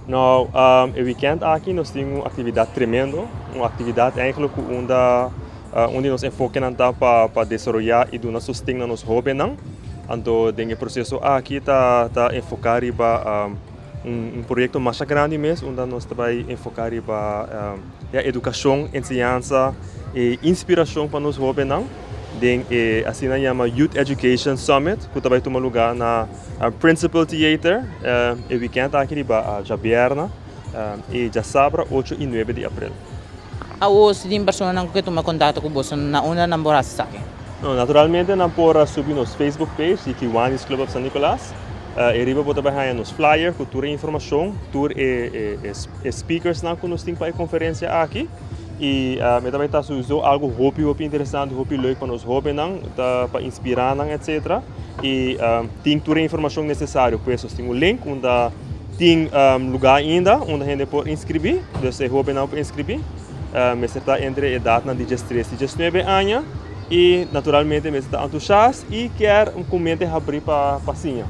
Nou, e weekend aki nos tin un actividad tremendo, un actividad eigenlijk cu unda un di nos enfokenan ta pa desaroya y duna sosten na nos hobennan. Anto den e proceso aki ta enfoca riba un proyecto masha grandi mes unda nos ta bay enfoca riba ya educacion, enseñansa y inspiracion pa nos hobennan den e asina yama Youth Education Summit cu ta bay tuma luga na Principal Theater e weekend aki riba djabierna y djasabra 8 y 9 di april. Awor si tin personanan ku ke tuma kontakto ku boso, na unda nan por hasi esaki? No, naturalmente nan por subi nos Facebook page di Kiwanis Club of San Nicolas. E riba bo ta bai haña nos flyer ku tur e informashon, tur e e speakersnan ku nos tin pa e konferensia aki. I e ta bai ta souiso algu hopi hopi interesante, hopi leuk pa nos hobennan, ta pa inspirá nan etcetera. I tin tur e informashon nesesario. Pues nos tin un link unda tin lugá ainda unda hende por inskribí. Dus e hobennan por inskribí. Mester ta entre edatnan di 13 i 19 aña i naturalmente mester ta entusiast i kier ku mente habrí pa siña.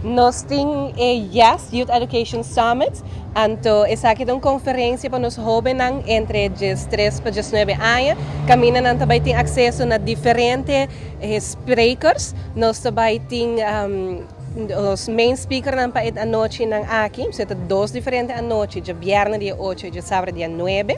Nos tin e Yes Youth Education Summit, anto esaki ta un konferensia pa nos hóbennan entre 13 pa 19 aña, kaminda nan ta bai tin akseso na diferente sprekers. Nos ta bai tin nos main speakernan pa e anochinan aki, so e ta dos diferente anochi, djabièrnè dia 8 i djasabra dia 9.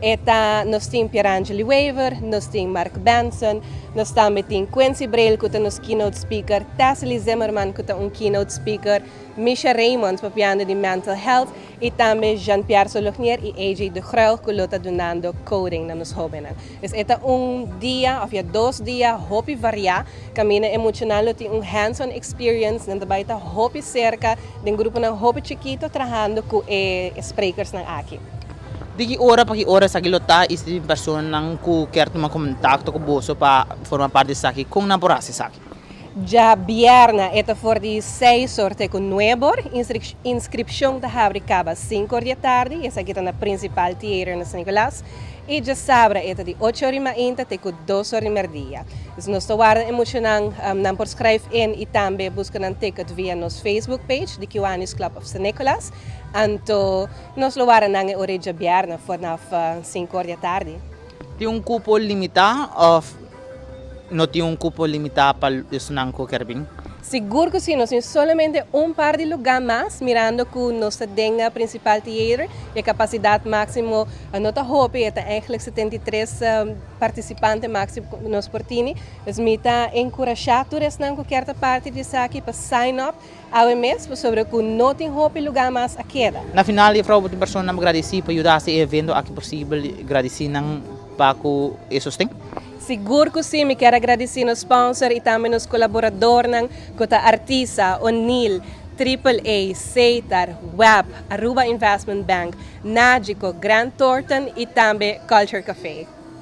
E ta, nos tin Pierangeli Wever, nos tin Mark Benson, nos tambe tin Quincy Brail ku ta nos keynote speaker, Tessely Zimmerman ku ta un keynote speaker, Misha Raymond papiando di mental health i tambe Jean-Pierre Solognier i AJ de Gruil ku lo ta dunando coding na nos hóbennan. Dus e ta un dia òf ya dos dia hopi variá kaminda e muchanan lo tin un hands-on experience, nan ta bai ta hopi serka den gruponan hopi chikito trahando ku e sprekersnan aki. Di ki ora pa ki ora esaki lo ta i si tin personanan ku kier tuma kontakto ku boso pa forma parti di esaki, kon nan por hasi esaki? Djabièrnè e ta for di 6 or te ku 9 or. Inskripshon ta habri kaba 5 or di e tardi i esaki ta na Principal Theater na San Nicolas. I djasabra e ta di 8 or di mainta te ku 2 or di merdia. Dus nos ta warda e muchanan, nan por skrijf in i tambe buska nan ticket via nos Facebook page di Kiwanis Club of San Nicolas. Anto nos lo warda nan e ora djabièrnè vanaf 5 or di atardi. Tin un kupo limitá òf no tin un kupo limitá pa esnan ku kier bin? Sigur ku si, nos tin solamente un par di lugá mas, mirando ku nos ta den Principal Theater, e kapasidat máksimo no ta hopi, e ta eigenlijk 73 partisipante máksimo ku nos por tini. Dus mi ta enkurashá tur esnan ku kier ta parti di esaki pa sign up awe mes, pasobra ku no tin hopi lugá mas a keda. Na final, juffrouw, bo tin personanan pa gradisí pa yuda hasi e evento aki posibel, gradisí nan pa ku e sosten? Sigur ku si, mi kier a gradisí nos sponsor i tambe nos kolaboradornan ku ta Artisa, O'Neill, Triple A, Setar, Web, Aruba Investment Bank, Nagico, Grant Thornton i tambe Culture Café.